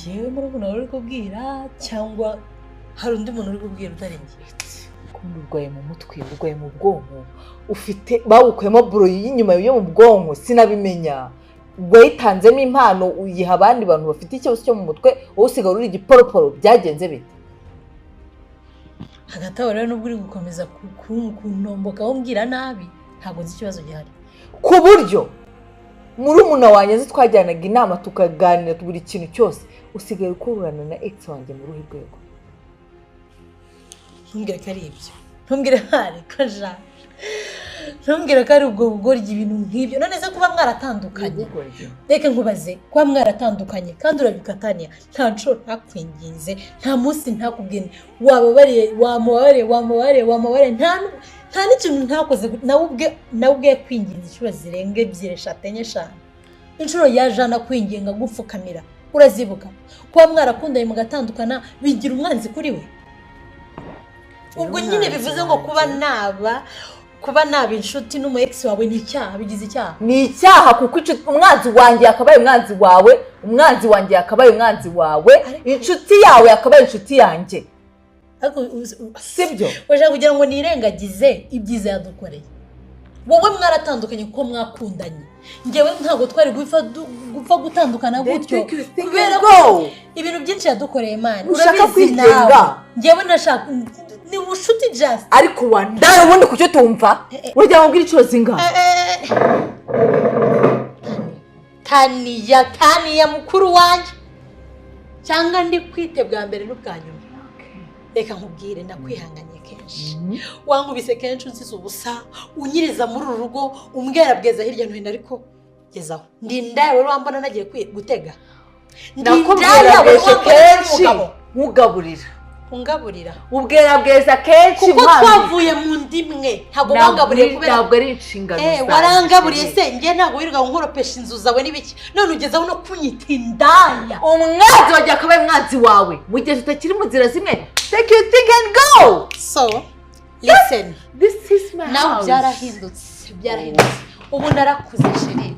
Njyewe murumuna wawe uri kubwira, cyangwa hari undi muntu uri kubwira utari njye? Kundi urwaye mu mutwe, urwaye mu bwonko, ufite bawukuyemo buro y'inyuma yo mu bwonko, sinabimenya. Wayitanzemo impano, uyiha abandi bantu bafite ikibazo cyo mu mutwe, wowe usigara uri igiporoporo. Byagenze bite? Hagati aho rero, nubwo uri gukomeza kuntomboka umbwira nabi, ntabwo nzi ikibazo gihari. Ku buryo murumuna wanjye nzi twajyanaga inama, tukaganira buri kintu cyose, usigaye ukururana na ex wanjye mu ruhe rwego? Ntumbwire ko ari ibyo, ntumbwire ariko ja, ntumbwire ko ari ubwo bugoryi, ibintu nk'ibyo. None se kuba mwaratandukanye, reka nkubaze, kuba mwaratandukanye kandi urabikataniya, nta nshuro ntakwinginze, nta munsi ntakubwiye, wababariye, wamubabariye, wamubabariye, wamubabariye, nta n'ikintu ntakoze. Nawe ubwe yakwinginze inshuro zirenga ebyiri, eshatu, enye, eshanu, inshuro yaje kwinginga, gupfukamira, urazibuka? Kuba mwarakundanye mugatandukana bigira umwanzi kuri we? Ubwo nyine bivuze ngo kuba naba inshuti n'umu ex wawe ni icyaha, bigize icyaha? Ni icyaha, kuko umwanzi wanjye yakabaye umwanzi wawe, umwanzi wanjye yakabaye umwanzi wawe, inshuti yawe yakabaye inshuti yanjye. Ariko Sibyo? Urashaka kugira ngo nirengagize ibyiza yadukoreye? Wowe mwaratandukanye kuko mwakundanye, njyewe ntabwo twari gupfa gutandukana gutyo kubera ko ibintu byinshi yadukoreye, man. Ushaka Urabizi. kwigenga. Nawe njyewe nashaka ni ubushuti just. Ariko wandara ubundi kucyo tumva, uragira ngo ubwire inshuro zingahe? Taniya, Taniya, mukuru wanjye, cyangwa ndi kwite bwa mbere n'ubwa nyuma, reka nkubwire: ndakwihanganye kenshi, wankubise kenshi, unsize ubusa, unyiriza muri uru rugo, umbwera bweza hirya no hino, ariko gezaho ndi indaya wari wambona nagiye gutega? Ndi Nakubwira indaya wari bweze wambona kenshi n'umugabo? Nkugaburira. Ungaburira? Ubwera bweza kenshi Kuko nkwambika. twavuye mu ndimwe, ntabwo wangaburiye kubera Ntabwo ari inshingano zanjye. Warangaburiye se? Njye ntabwo wirirwa nkoropesha inzu zawe n'ibiki, none ugezeho no kunyita indaya. Umwanzi wanjye akabaye umwanzi wawe mu gihe tutakiri mu nzira zimwe. Take your thing and go. So listen. This is my Nawe house. byarahindutse, byarahindutse, ubu narakuze, chérie.